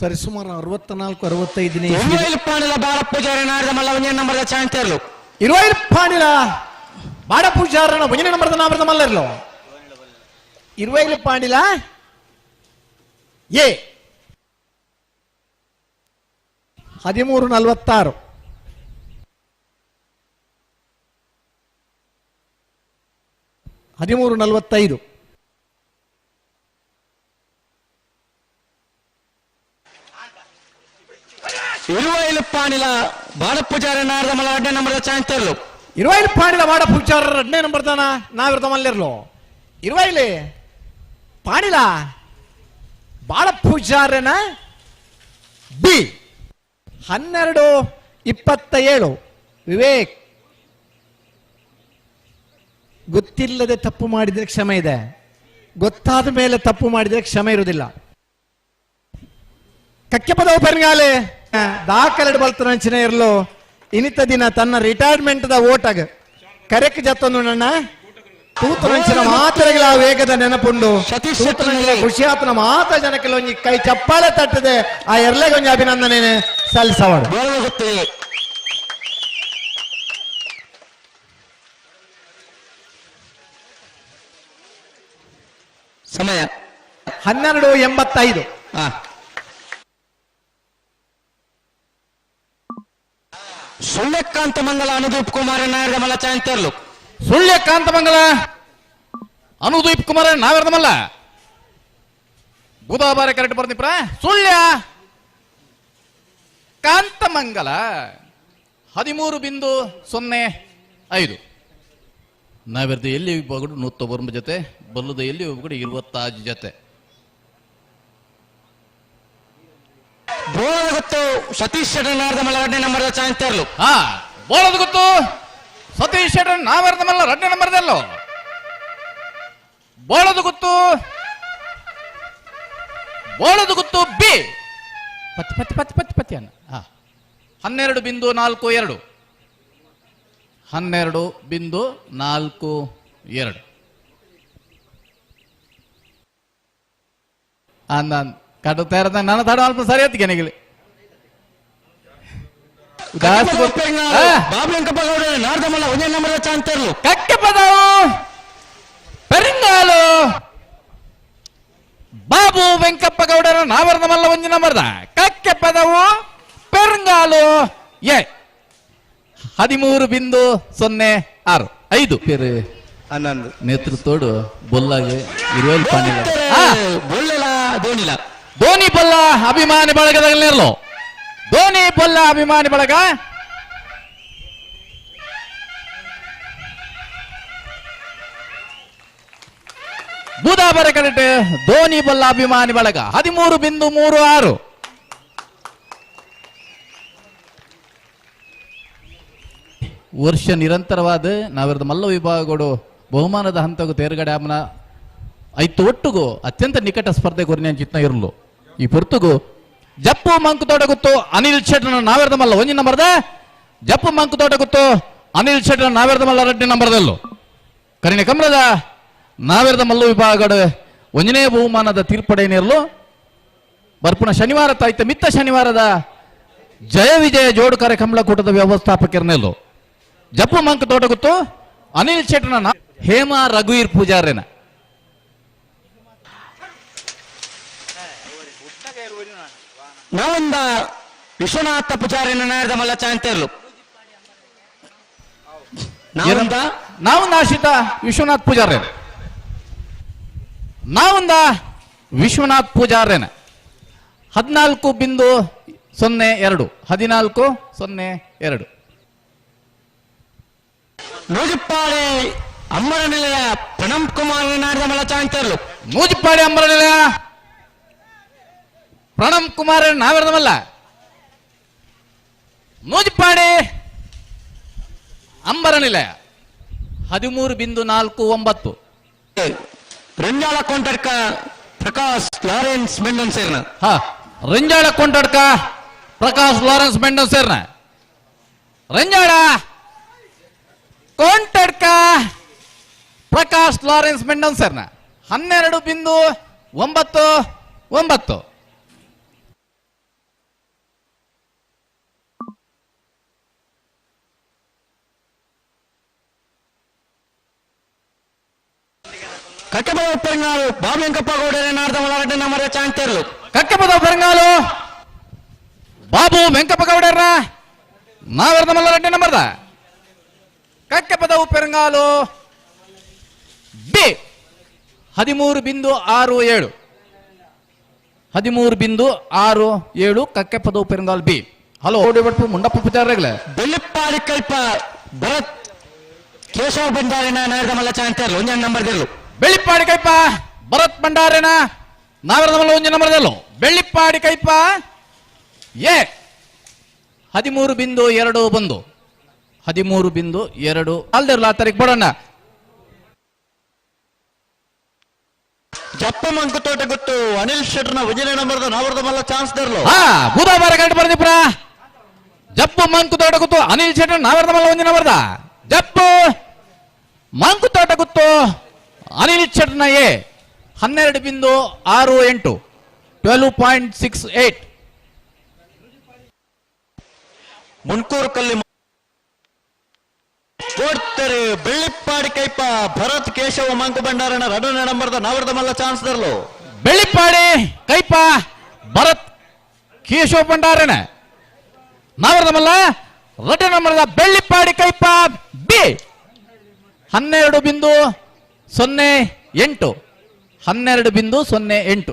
ಸರಿಸುಮಾರು 64 65ನೇ ಇರುವೈಲ್ ಬಾಳ ಪೂಜಾರಿ ನಾರದ ಮಲ್ಲ ಒಂಜನೇ ನಂಬರ್ದ ಚಾಂತೇರ್ಲು. ಇರುವೈಲ್ ಪಾಣಿಲ ಬಾಡ ಪೂಜಾರನ ಒಂಜನೇ ನಂಬರ್ದ ನಾಮರದ ಮಲ್ಲರ್ಲು. ಇರುವೈಲ್ ಪಾಣಿಲ ಎ 13:46. 13:45. ಇರುವೈಲ್ ಪಾಣಿಲ ಬಾಳ ಪೂಜಾರಿ ನಾರದ ಮಲ್ಲ ಎರಡನೇ ನಂಬರ್ದ ಚಾಂತೇರ್ಲು. ಇರುವೈಲ್ ಪಾಣಿಲ ಬಾಡ ಪೂಜಾರ ಎರಡನೇ ನಂಬರ್ದಾನ ನಾವಿರ್ದ ಮಲ್ಲಿರ್ಲು. ಇರುವೈಲಿ ಪಾಣಿಲ ಬಾಳ ಪೂಜಾರನ ಬಿ 12:27. ವಿವೇಕ್, ಗೊತ್ತಿಲ್ಲದೆ ತಪ್ಪು ಮಾಡಿದ್ರೆ ಕ್ಷಮೆ ಇದೆ, ಗೊತ್ತಾದ ಮೇಲೆ ತಪ್ಪು ಮಾಡಿದ್ರೆ ಕ್ಷಮೆ ಇರುವುದಿಲ್ಲ. ಕಕ್ಕೆಪದ ಪೆರ್ಗಾಲೆ ದಾಖಲೆಡ್ ಬಲ್ತನಂಚಿನ ಇರಲು ಇನಿತ ದಿನ ತನ್ನ ರಿಟೈರ್ಮೆಂಟ್ the ಓಟಾಗ ಕರೆಕ್ ಜತ್ತೊಂದು ನನ್ನ ತೂತನಂಚಿನ ಮಾತ್ರೆಗಳ ವೇಗದ ನೆನಪುಂಡು. ಸತೀಶ್ ತೂತನಂಚಿನ ಖುಷಿ ಆತನ ಮಾತ ಜನಕ್ಕೆ ಒಂಜಿ ಕೈ ಚಪ್ಪಾಳೆ ತಟ್ಟದೆ ಆ ಎರ್ಲೆಗೊಂಜಿ ಅಭಿನಂದನೆ ಸಲ್ಲಿಸವಾಡು. ಗೊತ್ತಿದೆ. ಸಮಯ 12:85. ಸುಳ್ಯಕಾಂತ ಮಂಗಲ ಅನುದೀಪ್ ಕುಮಾರ್ ನಾಯರದ ಮಲ್ಲ ಚಾಂತೇರ್ಲು. ಸುಳ್ಯಕಾಂತ ಮಂಗಲ ಅನುದೀಪ್ ಕುಮಾರ್ ನಾವೆರ್ದ ಮಲ್ಲ ಬುಧವಾರ ಕರೆಕ್ಟ್ ಬರ್ದಿಪ್ರ. ಸುಳ್ಯ ಕಾಂತಮಂಗಲ 13.05. ನಾವೆರ್ದ ಎಲ್ಲಿ ವಿಭಾಗಡು 109 ಜೊತೆ, ಬಲ್ಲದ ಎಲ್ಲಿ ವಿಭಾಗಡು 26 ಜೊತೆ. ಬೋಳದ ಗೊತ್ತು ಸತೀಶ್ ಶೆಟ್ಟರ್ ನಾರದ ಮಲ್ಲ ಎರಡನೇ ನಂಬರ್ದ ಚಾಂತೇರ್ಲು. ಹಾ, ಬೋಳದ ಗೊತ್ತು ಸತೀಶ್ ಶೆಟ್ಟರ್ ನಾವೆರ್ದ ಮಲ್ಲ ಎರಡನೇ ನಂಬರ್ದಲ್ಲೋ. ಬೋಳದ ಗೊತ್ತು, ಬೋಳದ ಗೊತ್ತು ಬಿ ಪತ್ತಿ ಪತ್ತಿ ಪತ್ತಿ ಪತ್ತಿ ಪತ್ತಿ ಅನ್ನ. ಹಾ, 12.42. 12.42. ಅಂದ ಕಡು ತಯಾರದ ನನ್ನ ತಡ ಅಲ್ಪ ಸರಿ ಆಯ್ತು ಗೆನೆಗಿಲಿ. ಬಾಬು ವೆಂಕಪ್ಪ ಗೌಡ ನಾರದ ಮಲ್ಲ ಒಂದೇ ನಂಬರ್ದ ಚಾಂತೇರ್ಲು. ಕಕ್ಕೆ ಪದವು ಪೆರಿಂಗಾಲು ಬಾಬು ವೆಂಕಪ್ಪ ಗೌಡರ ನಾವರ್ದ ಮಲ್ಲ ಒಂಜಿ ನಂಬರ್ದ ಕಕ್ಕೆ ಪದವು ಪೆರಂಗಾಲು ಎ 13.06 5 ಪೇರು ಹನ್ನೊಂದು ನೇತೃತ್ವೋಡು ಬೊಲ್ಲಾಗೆ ಇರುವೈಲ್ ಪಾಣಿಲ ಬೊಳ್ಳೆಲ ಧೋನಿಲ ಧೋನಿ ಬೊಲ್ಲ ಅಭಿಮಾನಿ ಬಳಗದಲ್ಲಿರಲು ಧೋನಿ ಬೊಲ್ಲ ಅಭಿಮಾನಿ ಬಳಗ ಬೂದಾಬರ ಕಡೆಟ್ ಧೋನಿ ಬೊಲ್ಲ ಅಭಿಮಾನಿ ಬಳಗ 13.36. ವರ್ಷ ನಿರಂತರವಾದ ನಾವಿರದ ಮಲ್ಲ ವಿಭಾಗಗಳು ಬಹುಮಾನದ ಹಂತಗೂ ತೇರ್ಗಡೆ ಆಮನ ಐತು ಒಟ್ಟುಗೂ ಅತ್ಯಂತ ನಿಕಟ ಸ್ಪರ್ಧೆ ಕೊರಿನ ಚಿತ್ನ ಇರಲು ಈ ಪೊರ್ತುಗು ಜಪ್ಪು ಮಂಕು ತೋಟಗುತ್ತು ಅನಿಲ್ ಶೆಟ್ಟರ್ ನಾವೆರದ ಮಲ್ಲ ಒಂಜಿ ನಂಬರ್ದ ಜಪ್ಪು ಮಂಕು ತೋಟಗುತ್ತು ಅನಿಲ್ ಶೆಟ್ಟರ್ ನಾವೆರದ ಮಲ್ಲ ಎರಡನೇ ನಂಬರ್ದಲ್ಲു ಕರಿಣ ಕಮ್ರದ ನಾವೆರದ ಮಲ್ಲು ವಿಭಾಗಗಳು ಒಂಜನೇ ಬಹುಮಾನದ ತೀರ್ಪಡೆಯನಿರಲು ಬರ್ಪುಣ ಶನಿವಾರ ತಾಯ್ತ ಮಿತ್ತ ಶನಿವಾರದ ಜಯ ವಿಜಯ ಜೋಡು ಕಾರ್ಯಕ್ರಮ ಕೂಟದ ವ್ಯವಸ್ಥಾಪಕರನೆಲ್ಲು ಜಪ್ಪು ಮಂಕು ತೋಟಗುತ್ತು ಅನಿಲ್ ಶೆಟ್ಟರ್ನ ಹೇಮಾ ರಘುವೀರ್ ಪೂಜಾರೇನ. ನಾವೊಂದ ವಿಶ್ವನಾಥ ಪೂಜಾರಿನ ನಾರದ ಮಲ್ಲ ಚಾಂತೇರ್ಲು. ನಾವೊಂದ ನಾವೊಂದ ಆಶಿತ ವಿಶ್ವನಾಥ್ ಪೂಜಾರೇನ. ನಾವೊಂದ ವಿಶ್ವನಾಥ್ ಪೂಜಾರೇನ 14.02. 14.02. ನೂಜಿಪ್ಪಾಡಿ ಅಮ್ಮರ ನಿಲಯ ಪ್ರಣಮ್ ಕುಮಾರ್ ನಾರದ ಮಲ್ಲ ಚಾಂತೇರ್ಲು. ನೂಜಿಪ್ಪಾಡಿ ಅಮ್ಮರ ನಿಲಯ ಪ್ರಣಮ್ ಕುಮಾರ್ ನಾವೆರದ ಮಲ್ಲ ನೂಜಿಪ್ಪಾಡಿ ಅಂಬರ ನಿಲಯ 13.49. ರಂಜಾಳ ಕೊಂಟಡ್ಕ ಪ್ರಕಾಶ್ ಲಾರೆನ್ಸ್ ಮೆಂಡನ್ ಸೇರ್ನ. ಹಾ, ರಂಜಾಳ ಕೊಂಟಡ್ಕ ಪ್ರಕಾಶ್ ಲಾರೆನ್ಸ್ ಮೆಂಡನ್ ಸೇರ್ನ. ರಂಜಾಳ ಕೊಂಟಡ್ಕ ಪ್ರಕಾಶ್ ಲಾರೆನ್ಸ್ ಮೆಂಡನ್ ಸೇರ್ನ 12.99. ಕಕ್ಕಪದ ಉಪ್ಪರಿಂಗಾಲು ಬಾಬು ವೆಂಕಪ್ಪ ಗೌಡರ ನಾಡ್ದ ಮಲ್ಲ ನಂಬರ್ ಚಾನ್ಸ್. ಕಕ್ಕೆಪದ ಪೆರಂಗಾಲು ಬಾಬು ವೆಂಕಪ್ಪ ಗೌಡರ್ನ ನಾವೆರ್ದ ಮಲ್ಲ ರೆಡ್ಡಿ ನಂಬರ್ದ. ಕಕ್ಕೆಪದವು ಪೆರಂಗಾಲು ಬಿ 13.67, 13.67. ಕಕ್ಕೆಪದವು ಪೆರಂಗಾಲ್ ಬಿ. ಹಲೋ, ಓಡಿಬಟ್ಟು ಮುಂಡಪ್ಪ ಪೂಜಾರ್ಗಳೇ. ಬೆಳ್ಳಿಪ್ಪಾಡಿ ಕಲ್ಪ ಭರತ್ ಕೇಶವ ಭಂಡಾರಿನ ನಾಡ್ದ ಮಲ್ಲ ಚಾನ್ಸ್ ಒಂಜಿ ನಂಬರ್ ದಿರ್ಲು. ಬೆಳ್ಳಿಪ್ಪಾಡಿ ಕೈಪ ಭರತ್ ಭಂಡಾರೇನ ನಾವೆರ್ದ ಮಲ್ಲ ಒಂಜಿ ನಂಬರ್ದಲ್ಲು. ಬೆಳ್ಳಿಪ್ಪಾಡಿ ಕೈಪ ಎ 13.21, 13.2 ಅಲ್ದಿರ್ಲ. ಆ ತಾರೀಕು ಬಡೋಣ. ಜಪ್ಪ ಮಂಕುತೋಟ ಗುತ್ತು ಅನಿಲ್ ಶೆಟ್ಟರ್ನ ಒಂಜನೇ ನಂಬರ್ದ ನಾವರ್ದ ಮಲ್ಲ ಚಾನ್ಸ್ ದಿರ್ಲು. ಹಾ, ಬೂದಾಬಾರ ಕರೆಕ್ಟ್ ಬರ್ದಿಪ್ರ. ಜಪ್ಪು ಮಂಕು ತೋಟ ಗುತ್ತು ಅನಿಲ್ ಶೆಟ್ಟರ್ ನಾವರ್ದ ಮಲ್ಲ ಒಂದಿನ ಬರ್ದ. ಜಪ್ಪು ಮಂಕು ತೋಟ ಗುತ್ತು ಅನಿಲ್ ಶೆಟ್ಟರ್ನ ಎ 12.68, 12.68. ಮುಣ್ಕೂರು ಕಲ್ಲಿ ಕೊಡ್ತಾರೆ. ಬೆಳ್ಳಿಪ್ಪಾಡಿ ಕೈಪ ಭರತ್ ಕೇಶವ ಮಂಕು ಭಂಡಾರನ ಎರಡನೇ ನಂಬರ್ದ ನಾವರ್ದ ಮಲ್ಲ ಚಾನ್ಸ್ ದರ್ಲು. ಬೆಳ್ಳಿಪ್ಪಾಡಿ ಕೈಪ ಭರತ್ ಕೇಶವ ಭಂಡಾರಣ ನಾವರ್ದ ಮಲ್ಲ ರಡ್ಡ ನಂಬರ್ದ. ಬೆಳ್ಳಿಪ್ಪಾಡಿ ಕೈಪ ಬಿ 12.08, 12.08.